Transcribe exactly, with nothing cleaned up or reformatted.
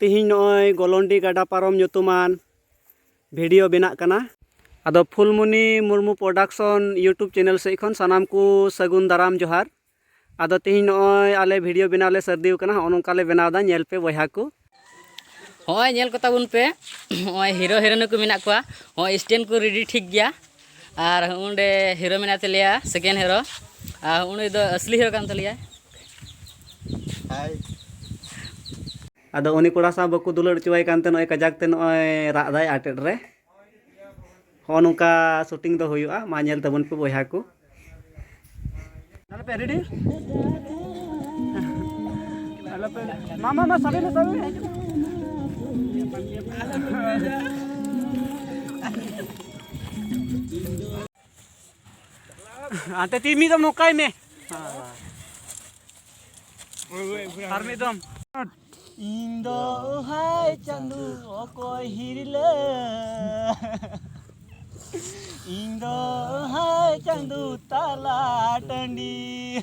ᱛᱤᱦᱤᱧ ᱱᱚᱜᱼᱚᱭ ᱜᱚᱞᱚᱱᱰᱤ ᱜᱟᱰᱟ ᱯᱟᱨᱚᱢ ᱧᱩᱛᱩᱢᱟᱱ ᱵᱷᱤᱰᱤᱭᱳ ᱵᱮᱱᱟᱜ ᱠᱟᱱᱟ᱾ ᱟᱫᱚ ᱯᱷᱩᱞᱢᱩᱱᱤ ᱢᱩᱨᱢᱩ ᱯᱨᱚᱰᱟᱠᱥᱚᱱ YouTube ᱪᱮᱱᱮᱞ ᱥᱮᱫ ᱠᱷᱚᱱ ᱥᱟᱱᱟᱢ ᱠᱚ ᱥᱟᱹᱜᱩᱱ ᱫᱟᱨᱟᱢ ᱡᱚᱦᱟᱨ᱾ ᱟᱫᱚ ᱛᱤᱦᱤᱧ ᱱᱚᱜᱼᱚᱭ ᱟᱞᱮ ᱵᱷᱤᱰᱤᱭᱳ ᱵᱮᱱᱟᱣ ᱞᱮ ᱥᱟᱹᱨᱫᱤ ᱟᱠᱟᱱᱟ, ᱦᱚᱸᱜᱼᱚ ᱱᱚᱝᱠᱟ ᱞᱮ ᱵᱮᱱᱟᱣ ᱮᱫᱟ, ᱧᱮᱞ ᱯᱮ ᱵᱚᱭᱦᱟ ᱠᱚ᱾ ᱦᱚᱸᱜᱼᱚᱭ ᱧᱮᱞ ᱠᱚ ᱛᱟᱵᱚᱱ ᱯᱮ, ᱦᱚᱸᱜᱼᱚᱭ ᱦᱤᱨᱳ ᱦᱤᱨᱳᱭᱤᱱ ᱠᱚ ᱢᱮᱱᱟᱜ ᱠᱚᱣᱟ, ᱦᱚᱸᱜᱼᱚᱭ ᱥᱴᱮᱱᱰ ᱠᱚ ᱨᱮᱰᱤ ᱴᱷᱤᱠ ᱜᱮᱭᱟ᱾ ᱟᱨ ᱚᱸᱰᱮ ᱦᱤᱨᱳ ᱢᱮᱱᱟᱭ ᱛᱟᱞᱮᱭᱟ, ᱥᱮᱠᱮᱱᱰ ᱦᱤᱨᱳ, ᱟᱨ ᱩᱱᱤ ᱫᱚ ᱟᱥᱞᱤ ᱦᱤᱨᱳ ᱠᱟᱱ ᱛᱟᱞᱮᱭᱟᱭ᱾ ᱟᱫᱚ ᱩᱱᱤ ᱠᱚᱲᱟ ᱥᱟᱶ ᱵᱟᱠᱚ ᱫᱩᱞᱟᱹᱲ ᱦᱚᱪᱚᱣᱟᱭ ᱠᱟᱱᱛᱮ ᱱᱚᱜᱼᱚᱭ ᱠᱟᱡᱟᱠ ᱛᱮ ᱱᱚᱜᱼᱚᱭ ᱨᱟᱜ ᱫᱟᱭ ᱟᱴᱮᱫ ᱨᱮ᱾ ᱦᱚᱸᱜᱼᱚ ᱱᱚᱝᱠᱟ ᱥᱩᱴᱤᱝ ᱫᱚ ᱦᱩᱭᱩᱜᱼᱟ, ᱢᱟ ᱧᱮᱞ ᱛᱟᱵᱚᱱ ᱯᱮ ᱵᱚᱭᱦᱟ ᱠᱚ᱾ ᱟᱞᱚ ᱯᱮ ᱨᱮᱰᱤ? ᱟᱞᱚ ᱯᱮ, ᱢᱟ, ᱢᱟ, ᱢᱟ, ᱥᱟᱵᱮ ᱢᱮ, ᱥᱟᱵᱮ ᱢᱮ᱾ ᱦᱟᱱᱛᱮ ᱛᱤ ᱢᱤᱫ ᱫᱚᱢ ᱱᱚᱝᱠᱟᱭ ᱢᱮ᱾ ᱟᱨ ᱢᱤᱫ ᱫᱚᱢ᱾ ᱤᱧ ᱫᱚ ᱦᱟᱭ ᱪᱟᱸᱫᱚ ᱚᱠᱚᱭ ᱦᱤᱨᱞᱟᱹ, ᱤᱧ ᱫᱚ ᱦᱟᱭ ᱪᱟᱸᱫᱚ ᱛᱟᱞᱟ ᱴᱟᱺᱰᱤ᱾